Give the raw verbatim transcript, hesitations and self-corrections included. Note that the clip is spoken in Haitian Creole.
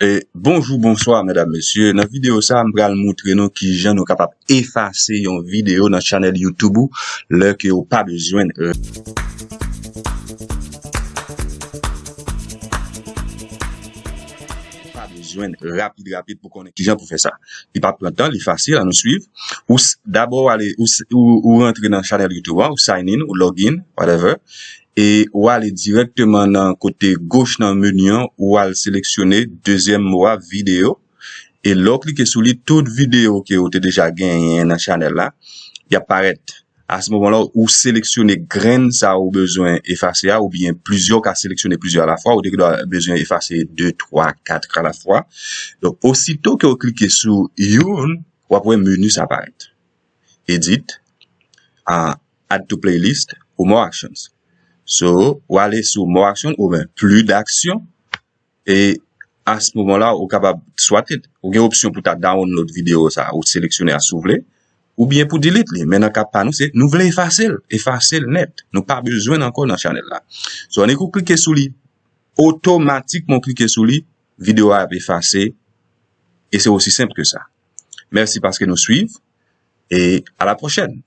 E, bonjou, bonswa, medam, mesye. Nan videyo sa, m pral moutre nou kijan nou kapab efase yon videyo nan chanèl YouTube ou lè ke ou pa bezwen, pa bezwen rapid, rapid pou konnen kijan pou fè sa. Li pa pran tan, li fasil, ann nou swiv. Ou s-, dabò, ou ale, ou, s-, ou, ou rantre nan chanèl YouTube an, ou sign in, ou log in, whatever. E ou ale dirèkteman nan kote goch nan meni an, ou al seleksyone dezyèm mo a, videyo. E lè w klike sou li, tout videyo ke ou te deja genyen nan chanèl la, y ap parèt. A se moman la, ou seleksyone grenn sa ou bezwen efase a, oubyen plizyè, ou ka seleksyone plizyè alafwa, ou te dwa bezwen efase de, twa, kat alafwa. Donk, osito ke ou klike sou youn, w ap wè meni sa parèt. Edit, a, add to playlist, ou more actions. So, ou ale sou more action, oubyen plus d'action, e a se moman la, ou kapab swa te, ou gen opsyon pou ta download videyo sa, ou seleksyone a si w vle, oubyen pou delete li. Men nan ka pa nou, se nou vle efase l, efase l nèt. Nou pa bezwen l ankò nan chanèl la. So, annik ou klike sou li, otomatikman ou klike sou li, videyo a ap efase, e se osi senp ke sa. Mèsi paske nou swiv, e a la pwochèn.